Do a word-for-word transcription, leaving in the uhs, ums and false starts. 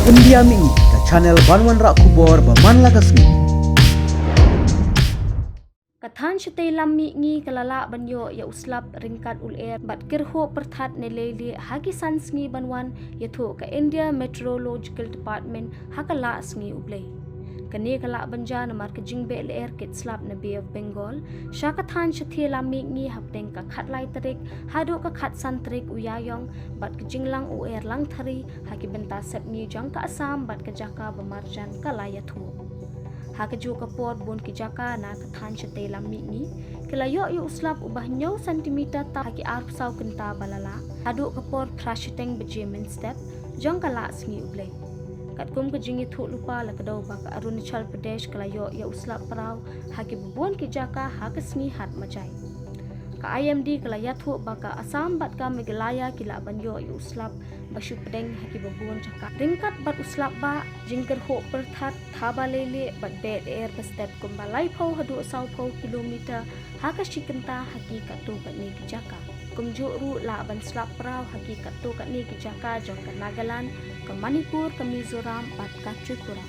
India Mihngi, ka channel ban wanrah khubor ba man la ka sngi. Ka thain shatei lam mihngi ka la lah ban ïoh ïa u slap ryngkat u lyer bad kyrhuh pyrthat ne leilieh ha ki san sngi ban wan, ïathuh ka India Meteorological Department ha ka la sngi U Blei. Kane ka lah ban jia namar ka jingbeh lyer kit slap na Bay of Bengal sha ka thain shatei lam mihngi hapdeng ka khatlai tarik haduh ka khatsan tarik u Ïaïong, bad ka jinglang u er langthari ha ki bynta sepngi jong ka Assam bad ka jaka ba marjan ka la ïathuh. Ha kajuh ka por bun ki jaka na ka thain shatei lam mihngi ki la ïoh ïa u slap uba hynñiew centimeter tam ha ki arphew saw kynta ba la lah haduh ka por phra shiteng baje mynstep jong ka la sngi U Blei. Katkum ka jingïathuh lypa la kdew ba ka Arunachal Pradesh ka la ïoh ïa u slap praw ha kiba bun ki jaka ha ka sngi Hatmaijai. Ka I M D ka la ïathuh ba ka Assam bad ka Meghalaya ki lah ban ïoh ïa u slap ba shu pdeng ha kiba bun jaka ryngkat bad u slap bah, jingkyrhuh pyrthat, thaba leilieh bad beh lyer ba step kumba laiphew haduh sawphew kilometer ha ka shi kynta ha ki katto katne ki jaka. Kumjuh ruh lah ban slap praw ha ki katto katne ki jaka jong ka Nagaland, ka Manipur, ka Mizoram bad ka Tripura.